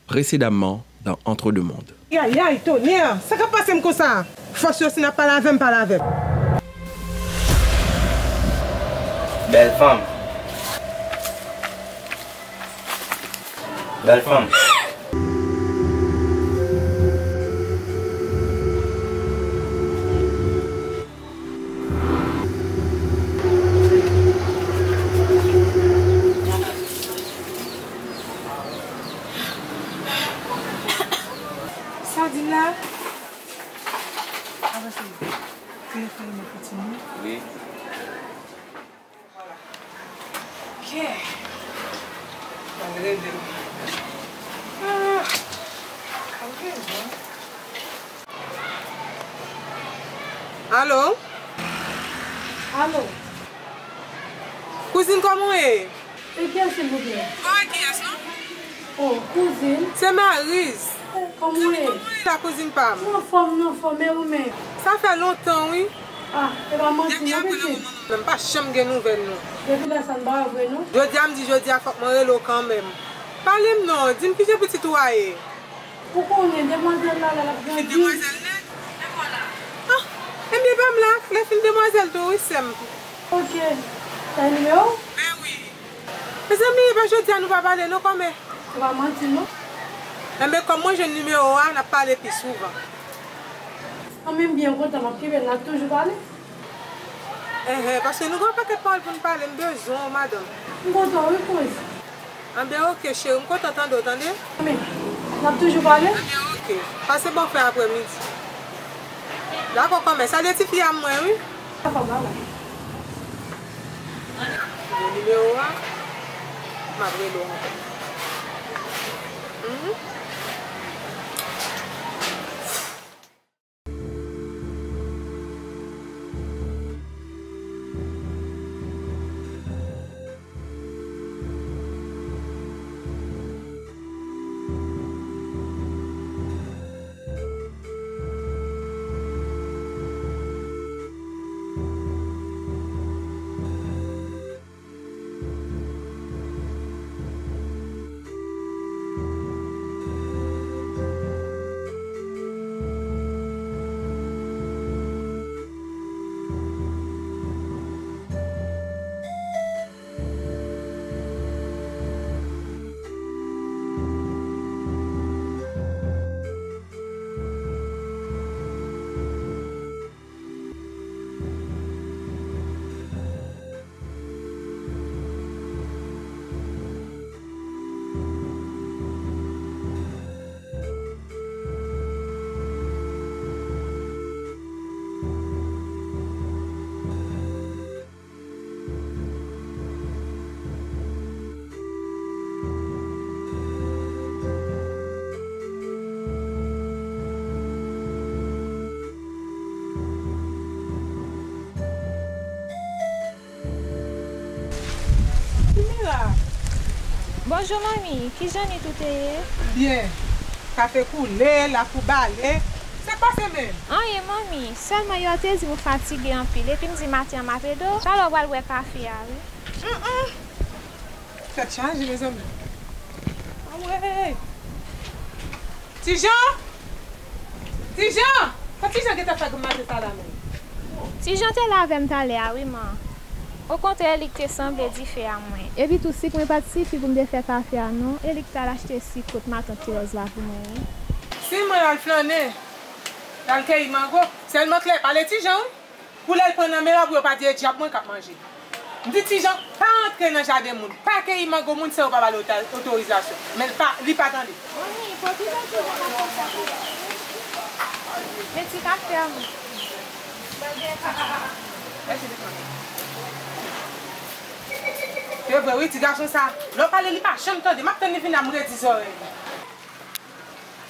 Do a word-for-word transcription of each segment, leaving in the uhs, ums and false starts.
Précédemment dans Entre deux mondes. Yayay, tonè! Sa k ap pase m konsa? Fòs yo, si n ap pale avè m, pale avè m. Bèl fanm. Bèl fanm. Sa w di m la? Avanse. Telefòn mwen pou timoun. Wi. Vwala. Ok. Al rele m. Ah. Al rele m. Alo? Alo? Kouzin, kòman w ye? Se kiyès, silvouplè? Mwen wè kiyès, non? Oh, kouzin. Se Mariz. Eh, kòman w ye? Kòman w ye la, kouzin pa m? Mwen anfòm, mwen anfòm, e ou menm? Sa fè lontan, wi. Ah, e pa manti, non, pitit? Depi apre lanmò manman m nan, m pa janm gen nouvèl, non. Depi lè sa, m pa wè w vre, non. Jodi a, m di jodi a, fòk mwen rele w kanmenm. Pale m non, di m kijan pitit ou a ye? Ou konnen, demwazèl la, la, l ap grandi. Demwazèl nèt? Ah, ebyen, ban m la, lè fin demwazèl tou, wi, sè m. Ok. Sa e nimewo w? Ben wi. Mezanmi, e pa jodi a nou pa pale non, kòmè. Se pa manti non. Enben, kòm mwen jwenn nimewo a, n ap pale pi souvan. An, men m byen kontan, m ap kenbe l, n ap toujou pale. Enhen, paske nou gen yon pakèt pawòl pou n pale, m bezwen w, madanm. M kontan wi, kouz. Anben, oke, cheri, m kontan tande w, tande? Men, n ap toujou pale? Anben, oke. Pase bon fen aprèmidi. Dakò, kòmè. Salye tifi a mwen, wi. Dakò, babay. Bon, nimewo a, m ap rele w ankò. Mhm. Kimira! Bonjou manmi, kijan nit ou te ye? Byen. Kafe koule, lakou bale. Sa k pase menm? Anyen manmi, sèlman yo te di m ou fatige anpil, epi m di maten an m ap ede w, talè w pral bwè kafe a wi. Hum, hum. Tèt chaje, mezanmi. Anmwey! Ti Jan! Ti Jan! Sa Ti Jan gentan fè grann maten sa la menm? Ti Jan te la avè m talè a wi man. Okontrè, e li k te sanble dife a mwen. Epi tou, sik mwen pa t sifi pou m te fè kafe a non. E li k t al achte sik kot matant Ti Ròz la pou mwen wi. Si mwen al flannen, l al keyi mango. Sèlman Klè pale Ti Jan wi. Pou lè l pran nan men yo, pou yo pa di e dyab mwen k ap manje. M di Ti Jan, pa antre nan jaden moun, pa keyi mango moun san yo pa ba l ota-, otorizasyon. Men l pa, li pa tande. Manmi, poukisa Ti Jan ap fè sa konsa? Men ti kafe a mwen. Se vre wi, ti gason sa. Lè w pale, li pa janm tande. M ap tann li vin la, m redi zòrèy li.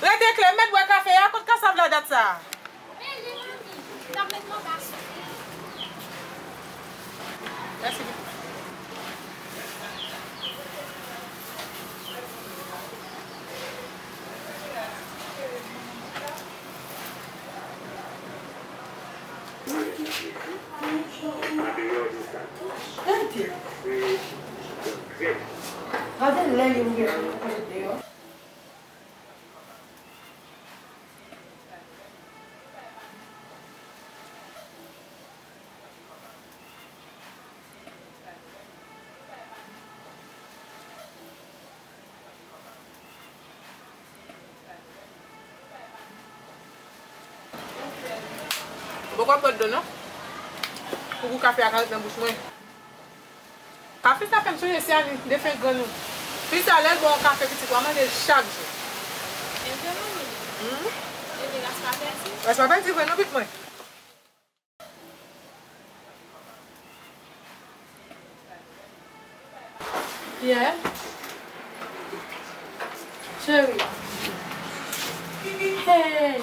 Rete Klè, m mèt bwè kafe a, kot kasav la dat sa a? Mèsi. Gade. Gade lè li ouvè pou l deyò. Mwen pa bwè dlo non. Pou gou kafe a ka ret nan bouch mwen. Kafe sa fè m sonje Siani, defen grann nou. Fi sa lè l ba w kafe pitit ou a mande l chak jou. E vre manmi? Hmm? Epi ras pa pèdi? Ras pa pèdi vre non pitit mwen. Pierre. Cheri. Hey!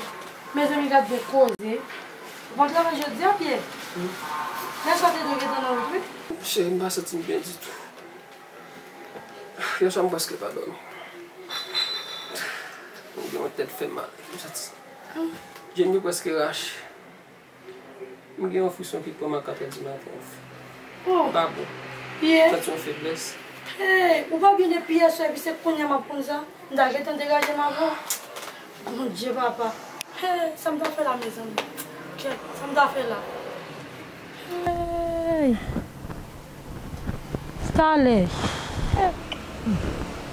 Mezanmi, gad de koze. Ou pa travay jodi a, Pierre? Yèswa te dwe gentan nan wout, wi. Cheri, m pa santi m byen ditou. Yèswa m prèske pa dòmi. M gen yon tèt fè mal. M santi je m yo prèske rache. M gen yon frison ki pran m a katrè di maten. Oh. M pa bon. Pierre. M santi yon feblès. Hey, ou pa byen depi yèswa epi se kounye a m ap konn sa. M ta gentan degaje m avan. Bondye papa. Hey, sa m ta fè la mezanmi? Kèt, sa m ta fè la? Hey. Talè.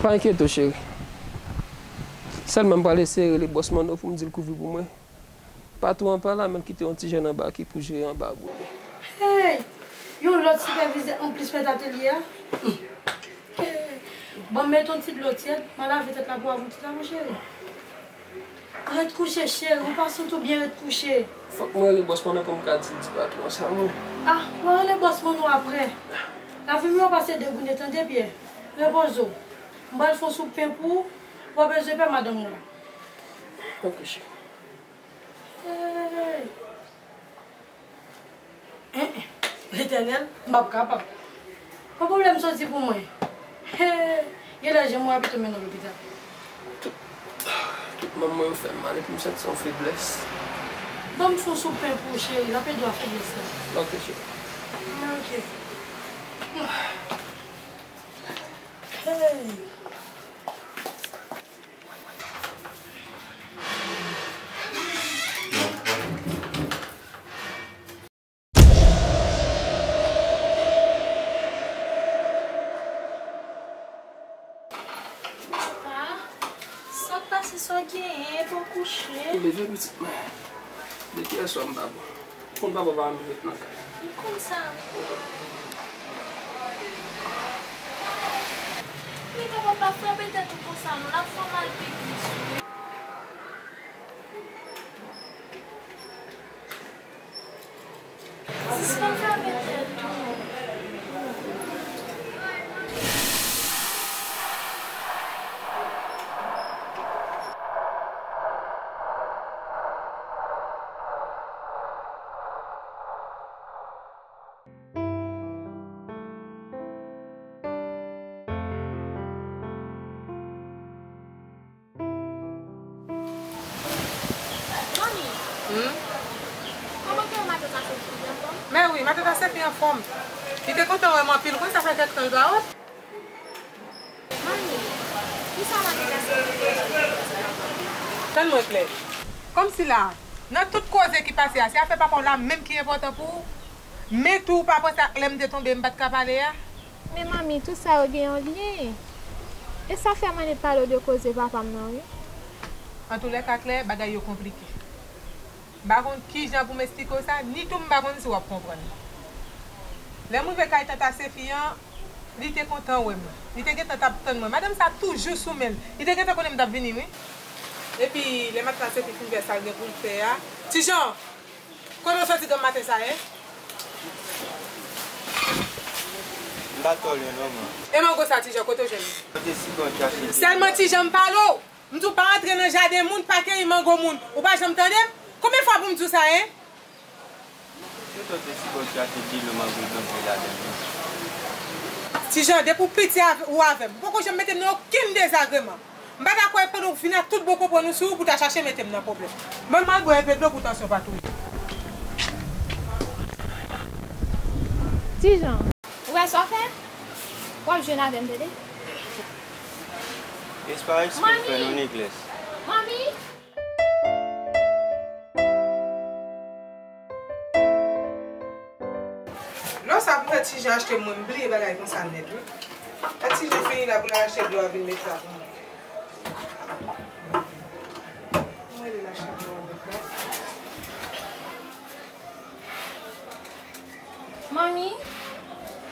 Pa enkyete w cheri. Sèlman m pral eseye rele bòs Manno pou m di l kouvri pou mwen. Patwon an pa la, men l kite yon ti jèn anba ki pou jere anba a pou li. Hey! Yon lòt sipèvizè anplis mèt atelye a? Hey! Ban m met yon ti dlo tyèd, m a lave tèt la pou w avè yon ti tan, mon cheri. Ret kouche, cheri, ou pa santi w byen, ret kouche. Fòk mwen rele bòs Manno pou m ka di l di patwon sa, wi. Ah, w a rele bòs Manno apre. Lavi m yo pase degoune, tande, Pierre. Repoze w. M pral fè yon soup pen pou ou, w a bezwen pè madanm ou la. Ok, cheri. Hey! Hein, hein. Letènèl, m p ap kapab. Yon pwoblèm soti pou mwen. Hey! Genlè je m wè pito mennen w lopital. Tout, tout manm mwen yo fè m mal epi m santi se yon feblès. Ban m fè yon soup pen pou ou, cheri. L ap ede w ak feblès la. Ok, cheri. Ok. Hey! Papa, sa k pase, sa w genyen, epi w kouche? Ou leve pitit mwen. Depi yèswa m pa bon. Konn papa pa anvi ret nan kay. M konn sa. Men papa pa frape tèt ou konsa non, l ap fè w mal pi plis wi. Sispann frape tèt ou. Manmi, hmm? Kòman ke matant Asefi anfòm? Men wi, matant Asefi anfòm. Li te kontan wè m anpil, ou konn sa fè kèk tan l pa wè m. Manmi, kisa matant Asefi te di? Tann mwen klè. Kòmsi la, nan tout koze ki pase a, se afè papa w la menm ki enpòtan pou ou? Men tou ou pa panse ak lè m te tonbe m pa t ka pale a? Men manmi, tout sa yo gen yon lyen. E sa fè m annik pale w de koze papa m nan wi. Antoulèka Klè, bagay yo konplike. M pa konn kijan pou m esplike w sa, ni tou m pa konn si w ap konprann. Lè m rive kay tanta Sefi an, li te kontan wè m. Li te gentan t ap tann mwen. Madanm sa toujou sou men l. Li te gentan konnen m t ap vini wi. Epi lè matant Sefi fin fè sa l gen pou l fè a, Ti Jan, kote w soti granm maten sa ye? M pa t wè w lwen non man. E mango sa Ti Jan, kote w jwenn li? Kote Sigon chache. Sèlman Ti Jan m pale w. M di w pa antre nan jaden moun, pa keyi mango moun. Ou pa janm tande m? Konbyen fwa pou m di w sa, en? Se kote Sigon chache dlo mango kanpe ladan l. Ti Jan, depi w piti avè, ou avè m. Ou poko janm mete m nan okenn dezagreman. M pa ta kwè pandan w vin ak tout bon konprann ou sou ou pou ta chache mete m nan pwoblèm. Ban m al bwè enpe dlo pou tansyon pa touye m. Ti Jan, ou wè sa w fè? W ap jwenn avè m, tande? Espare eksprè fè nou neglès. Manmi! Lò sa pou fè Ti Jan achte mwen, m bliye bagay konsa nèt wi. Lè Ti Jan fini la pou l al achte dlo a vin met la pou mwen. Mwen rele l achte dlo a vin met la. Manmi,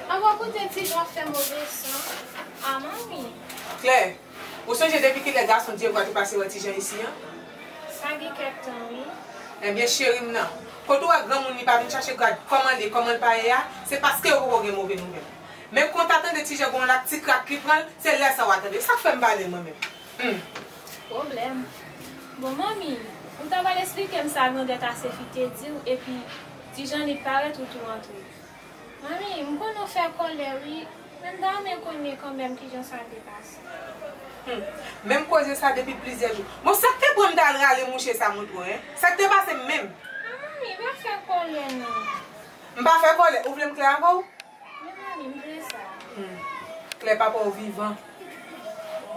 anvan w koute Ti Jan ap fè move san. A, manmi. Klè, ou sonje depi kilè gason Dyevwa te pase wè Ti Jan isi an? Sa gen kèk tan, wi. Ebyen, cheri m nan, kote w wè granmoun li pa vin chache gad kòman l ye, kòman l pa ye a, se paske yo poko gen move nouvèl. Men kon w ta tande Ti Jan gen yon lak ti krak ki pran l, se lè sa w a tande. Sa k fè m pale mwen menm? Hmm. Pwoblèm. Bon, manmi, ou ta pral esplike m sa grandèt a Sefi te di w, epi Ti Jan li parèt ou tou antre. Manmi, m konnen w fè kòlè, wi, men m ta renmen konnen kanmenm kijan sa te pase. Hmm. Menm koze sa depi plizyè jou. Bon, sa k te pran m t al rale mouche sa mouton, en? Sa k te pase m menm? A, manmi, pa fè kòlè, non. M pa fè kòlè. Ou vle m klè avè w? Wi, manmi, m vle sa. Hmm. Klè papa w vivan.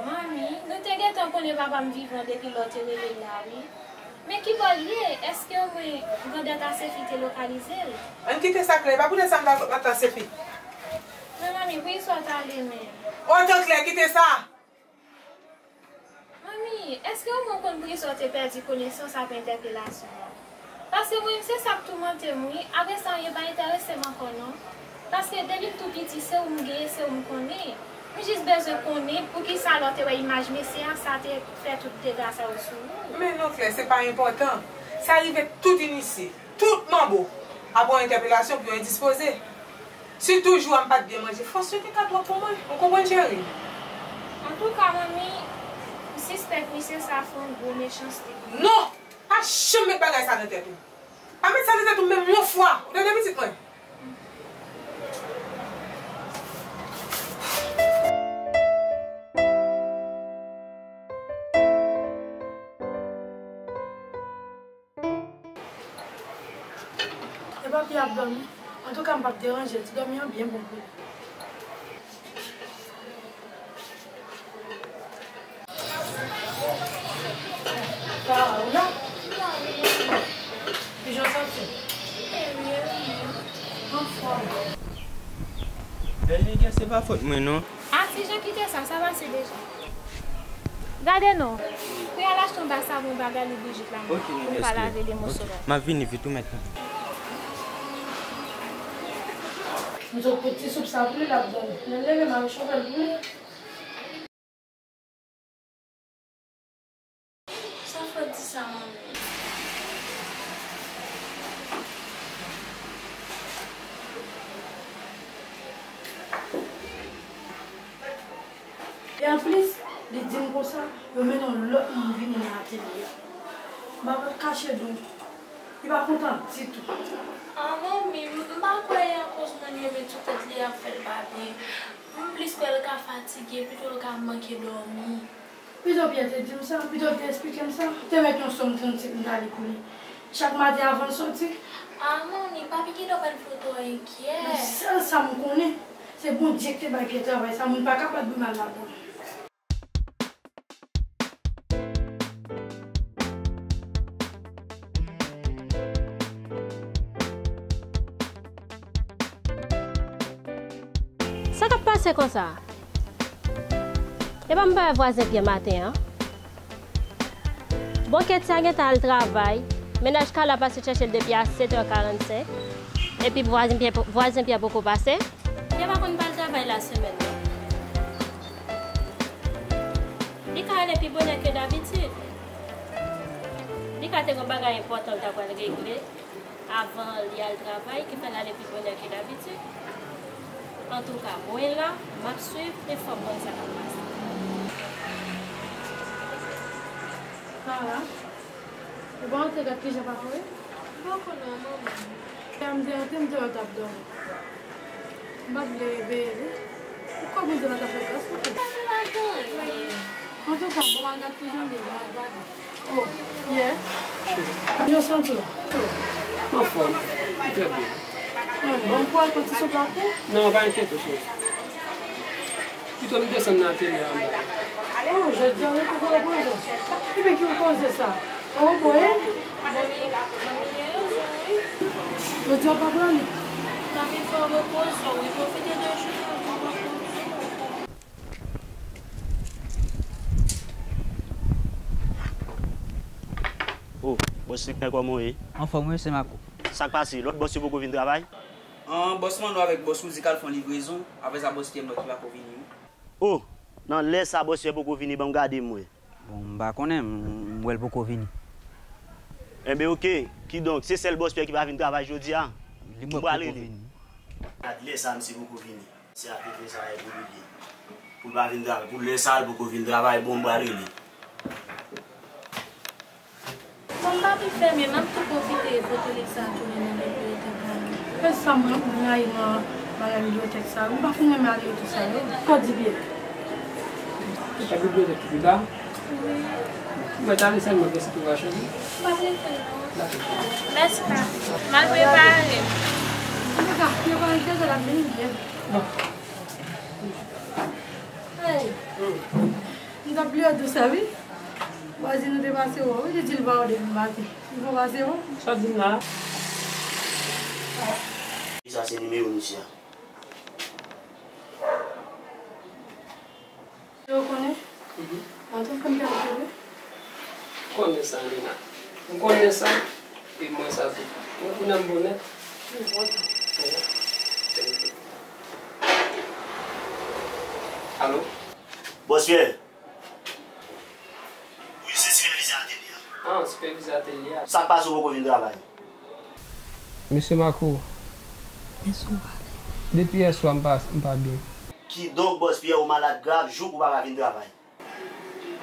Manmi, nou te gentan konnen papa m vivan depi lè w te rele l la, wi. Men kibò l ye? Èske omwen grandèt a Sefi te lokalize l? Ann kite sa, Klè, e pa poutèt sa m ta sot nan tan Sefi. Men manmi, poukisa w t ale menm? Otan, Klè, kite sa! Manmi, èske omwen w konn poukisa w te pèdi konesans ap entèpelasyon an? Paske mwen menm se sa k toumante m, wi. Apre sa, anyen pa enterese m ankò, non. Paske depi m tou piti, se ou m gen, se ou m konnen. M jis bezwen konnen poukisa lè w te wè imaj mesye a, sa te fè tout dega sa yo sou ou. Men non, Klè, se pa enpòtan. Sa rive tout inisye, tout manbo ap wè yon entèpelasyon pou yo endispoze. Sitou jou a m pa t byen manje, fòs yo te ka twòp pou mwen. Ou konprann, cheri? Antouka, manmi, m sispèk misye sa fè yon gwo mechanste. Non! Pa janm met bagay sa nan tèt ou. Pa met sa nan tèt ou menm yon fwa. Ou tande, pitit mwen? E papi ap dòmi. Antouka, m p ap deranje l. Ti dòmi an byen bon pou li. Sa va, ou la? Kijan w santi w? Anfòm. Bèl nèg, se pa fòt mwen, non. A, Ti Jan, kite sa, sa pase deja. Gade non. Pou y al achte yon ba savon, bagay li bouyi la. Ok, pou m ka lave de moso la. M ap vini vit, ou mèt la. M sot pou ti soup sa pou li, l ap dòmi. Lè l leve, m al chofè l pou li. Sa fè w di sa, manmi? E anplis, li di m konsa, yo mennen yon lòt moun vini nan atelye a. M pa pot kache di w, li pa kontan ditou. A, manmi, m, m pa kwè e akoz moun yo met sou tèt li ap fè l pa byen. M plis kwè l ka fatige, pito l ka manke dòmi. Pito Pyè te di m sa, pito l te esplike m sa, m te mèt yon sòm trannsenk m t ale pou li. Chak maten avan l soti. A, manmi, papi genlè pral fè w twò enkyè. Men sèl sa m konnen, se Bondye ki te bay Pyè travay sa, moun pa ka bat bri mal ladan l. Sa k ap pase konsa? Epa m pa wè vwazen Pyè maten an. Bon, Ketia gentan al travay. Mennaj Carla pase chèche l depi a sèt è karannsenk. Epi vwazen Pyè, vwazen Pyè poko pase. Pyè pa konn pa al travay la semèn nan. Li ka ale pi bonè ke dabitid. Li ka te gen bagay enpòtan l ta pral regle avan li al travay, ki fè l ale pi bonè ke dabitid. Antouka, mwen la, m ap swiv e fò m konn sa k ap pase. Kara, ou pa antre gad kijan papa w ye? M pa konn non, manman. Lè m te antre, m te wè l t ap dòmi. M pa t vle reveye li. Ou kwè Bondye pa t ap fè gras pou ou? Sa fè ladan? Antouka, bon, m al gad kijan l ye, m al gade. Oh, yeah. Yo santi w? Anfòm. Trè byen. Bon, m pou al pran ti soup la pou ou? Non, pa enkyete w, cheri. Pito m desann nan atelye a anba. Oh, jodi a, ou poko repoze. Epi ki koze sa? Oh, bon, e? Jodi a, w pa prale? N ap fè w repoze w, wi, pwofite de jounen an pou w repoze w. Oh, bòs Liknè, kòman w ye? Anfòm wi, mesye Mako. Sa k pase? Lòt bòs yo poko vin travay? An, bòs Manno avèk bòs Roody k al fè yon livrezon, apre sa bòs Pyè m wè ki pako vini wi. Oh, nan lè sa bòs Pyè poko vini, ban m gade m wè. Bon, m pa konnen, m, m wè l poko vini. Enben oke, kidonk, se sèl bòs Pyè ki pa vin travay jodi a. Li m wè poko vini. Gad lè sa misye poko vini. Se ak reprezay pou li ye. Pou l pa vin travay, pou lè sa l poko vin travay, bon, m pral rele. Bon, m pa pi fèmen, m ap tou pwofite pote lèg sa a tounen nan men pou yo te pran. Fè sa mwen, m rayi nan bagay bibliyotèk sa yo. M pa fin renmen ale yo tou sa yo. Kò di byen. Se pa bibliyotèk ki pi ba? Wi. Mwen ta ale sèlman gen sitiyasyon. M pa rete non. Dakò. Mèsi, papi. M al prepare m. Antoulka, prepare l deja l ap vini byen. Bon. Hey! M t ap bliye di w sa, wi. Vwazin nou te pase wè w, wi, li di l pa wè w depi maten. Li pa pase wè w. Sa w di m la? Sa se nimewo misye a. Yo konnen? Mhm. Mwen tou fè m pèdi bebe. Konnen sa, Lina. M konnen sa, e mwen sa tou. Mwen konnen m bonè. Alo? Bòs Pyè. Wi, se sipèvizè atelye a. Ah, sipèvizè atelye a. Sa k pase ou poko vin travay? Mesye Marco. Mesye Marco. Depi yè swa m pa, m pa byen. Kidonk, bòs Pyè, ou malad grav jouk ou pa ka vin travay.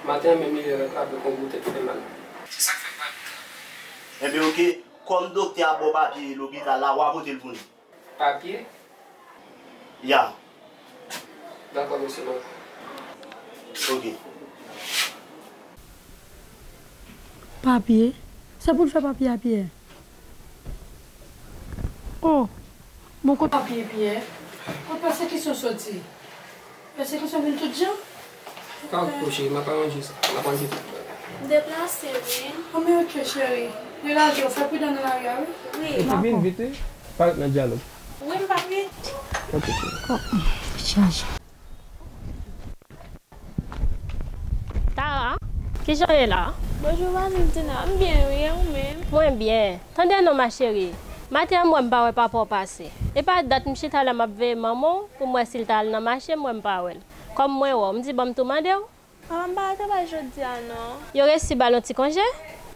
Maten an menm li leve avèk yon gwo tèt fè mal. Se sa k fè m pa vin travay. Enben oke, kòm doktè a ba w papye lopital la, w a pote l pou nou. Papye? Ya. Dakò, mesye Marco. Oke. Papye? Sa pou l fè papye a Pyè? Oh, bon kote papye Pyè? Kot pèsekisyon soti? Pèsekisyon vin tout jan? Pa wont non cheri, m ap aranje sa. M ap aranje tout bagay. M deplase wi. Anben oke cheri. Degaje w, fè pridan nan lari a wi. Wi. Epi vin vit wi. Pa ret nan dyalòg. Wi, m p ap ret. Ok cheri. Oh, chaje. Tara, kijan w ye la? Bonjou vwazin Tina, m byen wi, e ou menm? Mwen byen. Tande non ma chérie, maten an m wè m pa wè papa w pase. E pa dat m chita la m ap veye manman w pou m wè si l t al nan mache, m wè m pa wè l. Kòm mwen wè w, m di ban m tou mande w. Papa m pa al travay jodi a non. Yo resi ba l yon ti konje?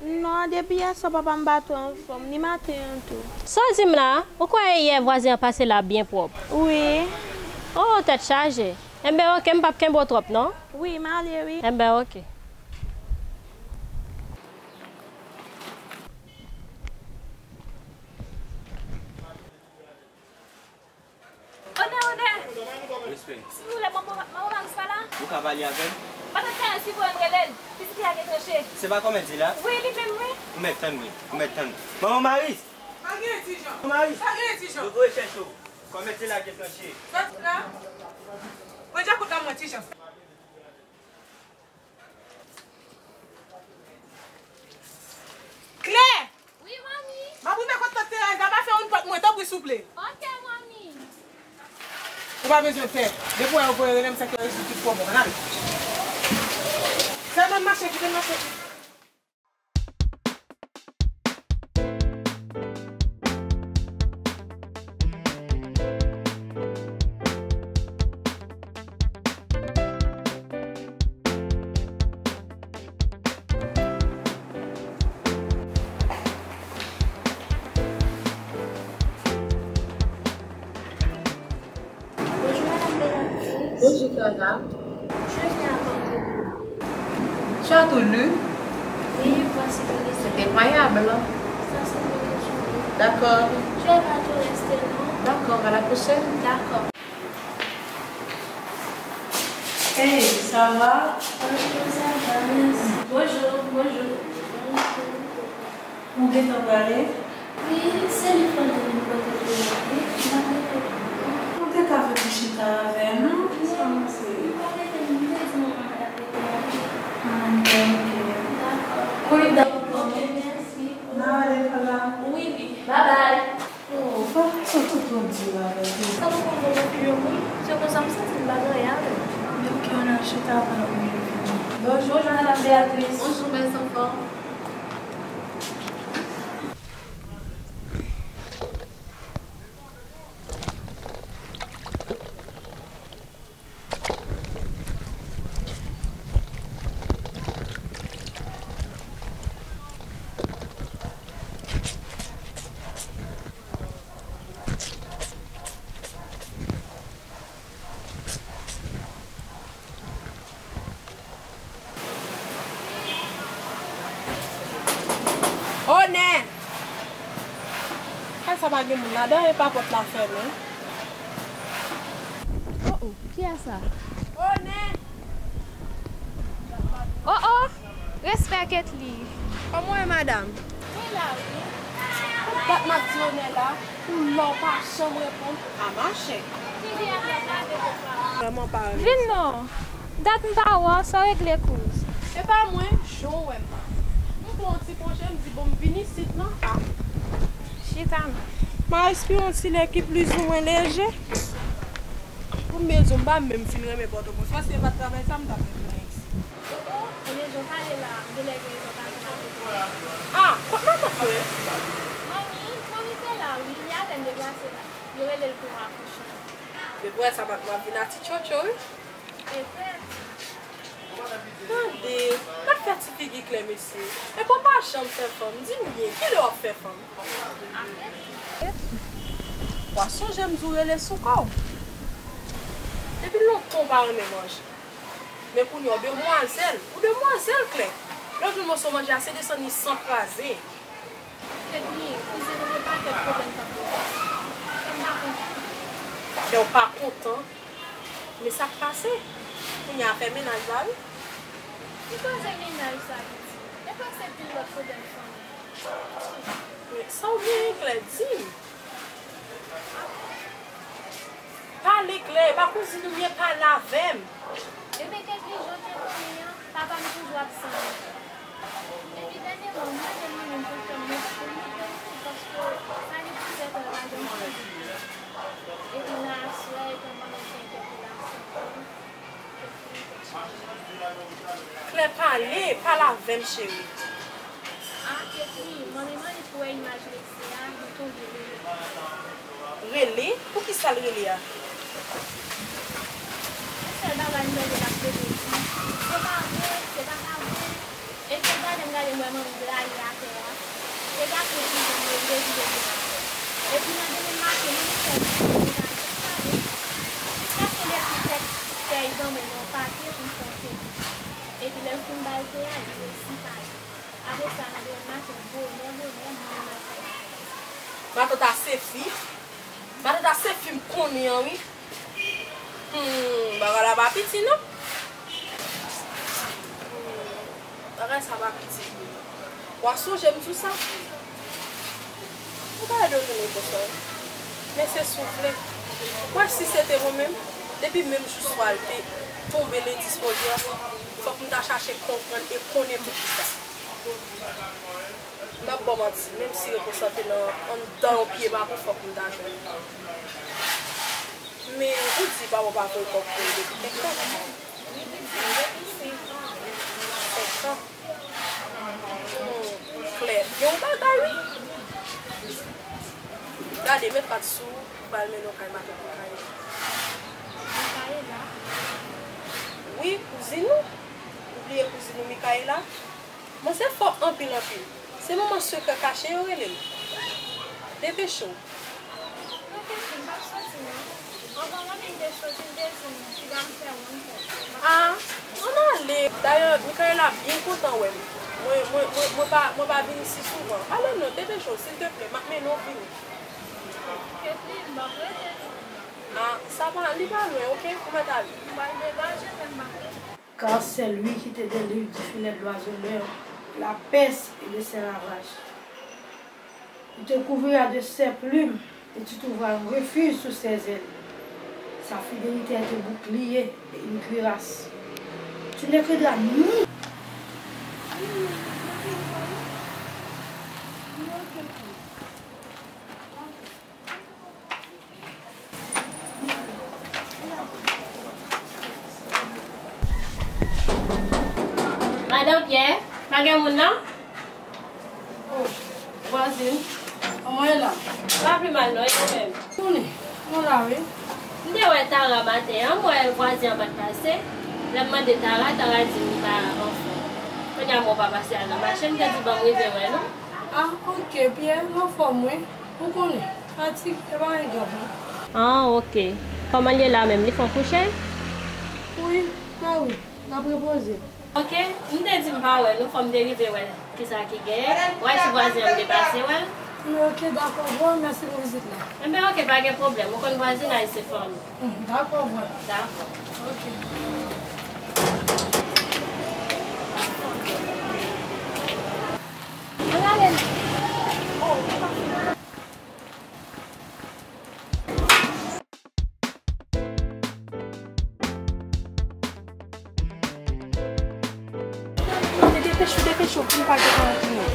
Non, depi yè swa papa m pa twò anfòm, ni maten an tou. Sa w di m la? Ou kwè yè vwazen an pase la byen pwòp? Wi. Oh, tèt chaje. Enben oke, m p ap kenbe w twòp non. Wi, m ale wi. Enben oke. Odè, Odè! Respè. Silvouplè, manman, manman Maris pa la? Ou ka pale avè l? Matant Karan, silvouplè, m rele l. Pitit li a gen tranche. Se pa kòmèdi la? Wi, li menm, wi. Ou mèt tann, wi. Ou mèt tann. Manman Maris! Pa gen Tijan. Manman Maris! Pa gen Tijan. Yo voye chèche w. Kòmèdi la gen tranche. Sòti la. Pran djakout la, mwen, Tijan. Klè! Wi, manmi. M ap rive kot tant Terèz la, pa fè yon pòt mwen, tanpri, souple. Ok, manmi. Ou pa bezwen pè. Depi w wè yo voye rele m, se ke rezoud tout pwoblèm. Ann ale. Fè m mache, kite m mache. Bonjour, Madame Béatrice. Bonjour, Tara. Je viens à votre... Tu as tout lu? Oui, voici le résultat. C'est incroyable. Ça, c'est le résultat. D'accord. Tu vas tout rester, non? D'accord, à la prochaine. D'accord. Hey, ça va? Bonjour, ça va, merci. Bonjour, bonjour. Ou gentan prale? Wi, se li fò nou vin pote pou nou, wi. M ap rete pou nou. Ou te ka vin chita avè nou? Non, m pa rete, m te di manman m t ap rete la, wi. Ah, ok, ok. Dakò. Wi, dakò. Ok, mèsi. N a rele la. Wi, wi. Bye bye. Oh, pa fè sa tout ou di la, bebe. Sa nou konn bon pou yo, wi. Se konsa m santi m pa gen anyen avè l. Ok, ann al chita avan l ap vini. Bonjour, Madame Béatrice. Bonjour, mes enfants. Sa pa gen moun ladan, e pa pòt la fèmen. Oh, oh, kiyès sa? Onè! Oh, oh, respè Ketly. Kòman w ye, madanm? Mwen la, wi. Ou bat m ap di Onè la, ou la w pa janm reponn. A mache. Vrèman pa vin non. Dat m pa wè w, sa w regle kouz? E pa mwen, jan w wè m. M pran yon ti konje, m di bon m vin isit non. A. Chita non. M a espere yon ti lè ki plizoumwen leje. Pou m byen di w, m pa menm fin renmen Pòtoprens, paske e pa t travay sa m t ap vin tounen isit. Oh, oh, men jan w pale la, m genlè gen rezon pa gen la. A, kot matant mwen? Manmi, manmi te la wi, li apèn deplase la. Yo rele l pou akouchman. Depi w wè sa matant mwen ap vin atitjotjo wi. Tande, pa fè ti figi klè mesye. Epi w pa janm fè fanm. Di m byen, kilè w ap fè fanm? W a sonje m di w rele sou kò w. Depi lontan w pa renmen manje. Men kounye a w demwazèl. Ou demwazèl klè. Lè w jwenn moso manje a, se desann li san kraze. Ketly, kouzin ou gen pakèt pwoblèm k ap pran. Kè m pa kontan. Kè w pa kontan? Men sa k pase? Kounye a fè mennaj la wi. Ki koze mennaj sa piti? E pa se pil lòt pwoblèm fanmi. Men sa w genyen klè, di m. Pale klè, e pa kouzin ou m ye, pale avè m. Ebyen Ketly, jan w te konnen an, papa m toujou absan. Epi dènyèman, m mande li menm pou l fè m yon ti kout men, paske sa gen plizyè tan l pa janm kouzin. Epi nan aswè, epi m konnen se entèpelasyon. Klè, pale, pale avè m, cheri. A, Ketly, manmi mande pou wè imaj mesye a, li tonbe rele. Rele? Poukisa l rele a? Se sèl bagay m tande l ap rele wi. Se pa vre, se pa ka vre. Epi gade m gade m wè manmi blayi atè a. E gade m ki jan m revire vire atè. Epi nan demen maten, manmi fè m pale, jiskaske depi tèt fèy zanmi nan pake pou m fè yon kedi. Epi lè m fin ba l te a, li resi pale. Apre sa, nan demen maten, bonè, bonè, manmi al fè maten. Matant a se fi. Matant a se fi m konnen an, wi. Hmm, bagay la pa piti, non. Hmm, bagay sa pa piti. W a sonje m sou sa. Ou pa dwe tounen konsa. Men se soufle. Mwen, si se te mwen menm, depi menm jou swa l te tonbe lendispoze an, fòk m ta chache konprann e konnen poukisa. M p ap ba w manti, menm si repo sa te nan anndan yon pye mapou, fòk m ta jwenn li. Men ou di papa w pa voye kòb pou ou depi kèk tan. Li di m depi senk an. Senk an? Hmm, klè. Gen yon bagay, wi. Gade, met pat sou ou, ou pral mennen w kay matant Mikaela. Mikaela? Wi, kouzin ou. Ou bliye kouzin ou Mikaela? Manzè fò anpil, anpil. Se manman sekrè kache yo rele l. Depeche w. Non, Ketly, m p ap soti, non. Anvan manmi m te soti, m te di m, piga m fè wonn fè. A, ann ale. Dayè, Mikaela byen kontan wè m. Mwen, mwen, mwen, mwen pa, mwen pa vin isi souvan. Ale non, depeche w, silteplè, m ap mennen w vini. Ketly, m p ap rete non. A, sa pa, li pa lwen, oke? Ou mèt ale. M pral degaje, men m p ap rete. Car c'est lui qui te délivre du filet de l'oiseleur, de la peste et de ses ravages. Il te couvrira de ses plumes, et tu trouveras un refuge sous ses ailes. Sa fidelite a te bouclier et une cuirasse. Tu ne craindras ni Madan Pyè, pa gen moun nan? Oh, vwazin, kòman w ye la? Pa pi mal non, e ou menm? Tounen, mwen la wi. M te wè Tara maten an, m wè vwazin an pa t pase. Lè m mande Tara, Tara di m li pa anfòm. Kounye a m wè w pa pase al nan mache, m te di ban m rive wè nou. Ah, ok, Pyè, m anfòm wi. Ou konnen, fatig, se pa yon djòb non. Ah, ok. Kòman l ye la menm? Li fè w kouche? Wi, mè wi, l ap repoze. Ok, m te di m pa wè nou, fò m te rive wè kisa ki genyen. Wè si vwazen an m te pase wè l. Ok, dakò, bon, mèsi pou vizit la. Enben, ok, pa gen pwoblèm. Ou konn vwazinaj se fanmi. Hmm, dakò, bon. Dakò. Ok. Ann ale. Depèch ou, depèch ou, pou m pa gen tan pou nou.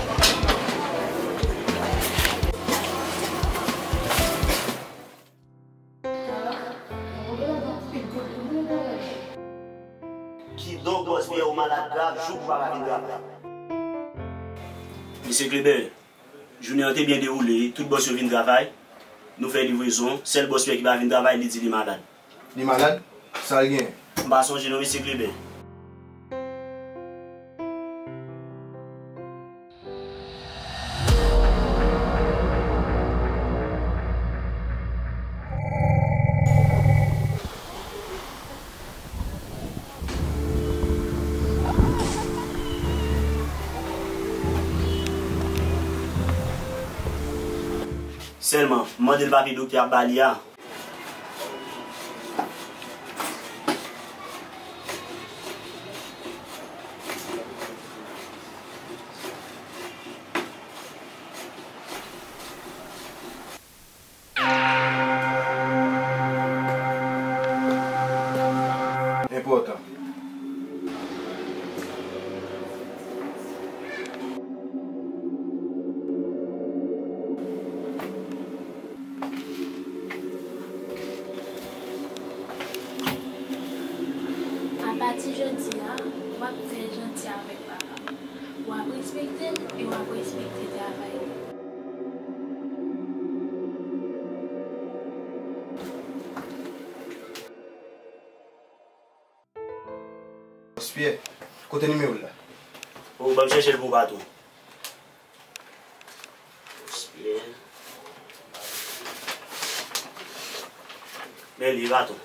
Kidonk, bòs Pyè, ou malad grav, jou pou pa vin travay. Mesye Kleber, jounen an te byen dewoule, tout bòs yo vin travay, nou fè livrezon, sèl bòs Pyè ki pa vin travay, li di li malad. Li malad? Sa l genyen? M pa sonje non, mesye Kleber. Sèlman, m mande l papye doktè ap ba li a. Enpòtan. Apati jodi a, w ap fè janti avèk papa m. W ap respekte l e w ap respekte travay li. Bòs Pyè, kote nimewo l la? O, ban m chèche l pou ou, patwon. Bòs Pyè. Men li, patwon.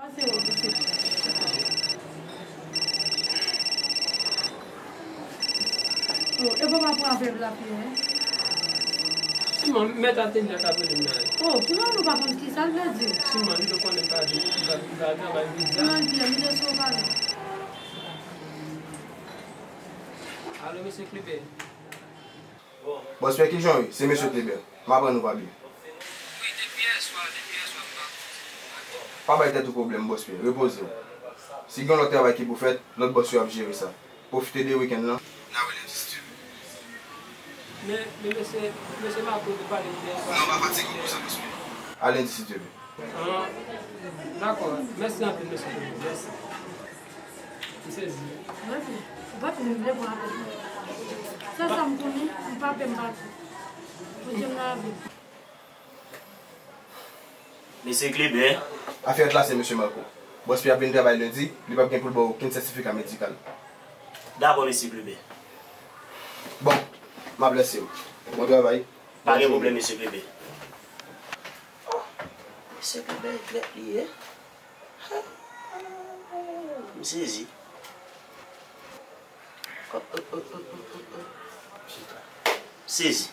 Pase wè, mesye. Oh, e papa pou afè la, Pyè. Siman, mèt atelye a k ap rele m nan. Oh, pou mwen, nou pa konn ki sa l vle di. Siman, li te konnen m pa vini, li pa, li pa travay jodi a. Siman, Pyè, li te sou pale. Alo, mesye Kleber. Bòs Pyè, kijan w ye? Se mesye Kleber. M aprann ou pa byen. Wi, depi yèswa, depi yèswa, m pa konn si m pa byen. Pa bay tèt ou pwoblèm, bòs Pyè. Repoze w. Si gen lòt travay ki pou fèt, lòt bòs yo ap jere sa. Pwofite de wikenn nan. N a wè lendi si Dye vle. Men, men mesye, mesye Marco te pale m yèswa. Non, pa fatige w konsa, bòs Pyè. A lendi si Dye vle. Ah, dakò. Mèsi anpil, mesye Kleber. Mèsi. M sezi. Mwen tou, ou pa t vin vle pran apèl mwen. Sèl sa m konnen, m pa pè m pati. Pou jem nan avè. Mesye Kleber. Afè w la se mesye Marco. Bòs Pyè ap vin travay lendi, li p ap gen pou l ba w okenn sètifika medikal. Dakò, mesye Kleber. Bon, m ap lèse w. Bon travay. Pa gen pwoblèm, mesye Kleber. Oh, mesye Kleber, e trèt li ye. M sezi. M sezi.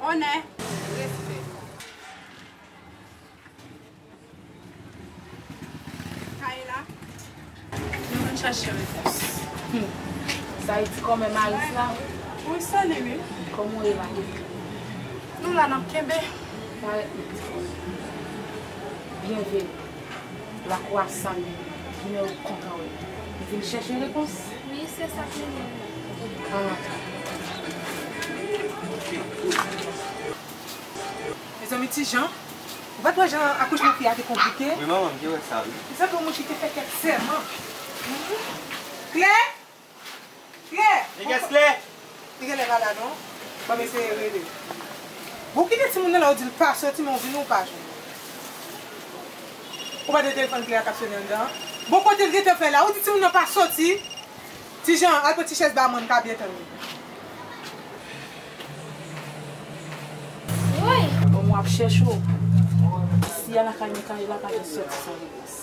Onè. Respè. Kay la. Nou vin chache repons. Hmm. Sa e ti kòmè Maris la? Wi, se li, wi. Kòman w ye, Maris? Nou la, n ap kenbe. Parèt nou ti kòmè. Byen vre. Lakou a san li, jounen ou kontan wè. Li vin chèche repons. Wi, se sa k mennen l. An antan. Ti Jan, ou pa t wè jan akouchman fi a te konplike? Wi, manman, m te wè sa, wi. Li sanble yon moun ki te fè kèk sèman. Klè! Klè! Degès Klè! Li genlè pa la, non. Ban m eseye rele. Bon, ou kite timoun nan la, ou di l pa soti, men ou vini, ou pa jwenn. Ou pa tande telefòn Klè a k ap sone anndan an? Bon, kote l gentan fè la? Ou di timoun nan pa soti? Ti Jan, al pran ti chèz ba mwen, m ka byen tann li. Woy! Bon, mwen ap chèche w. Si a lakay mwen kay la, pa gen sòti san repons.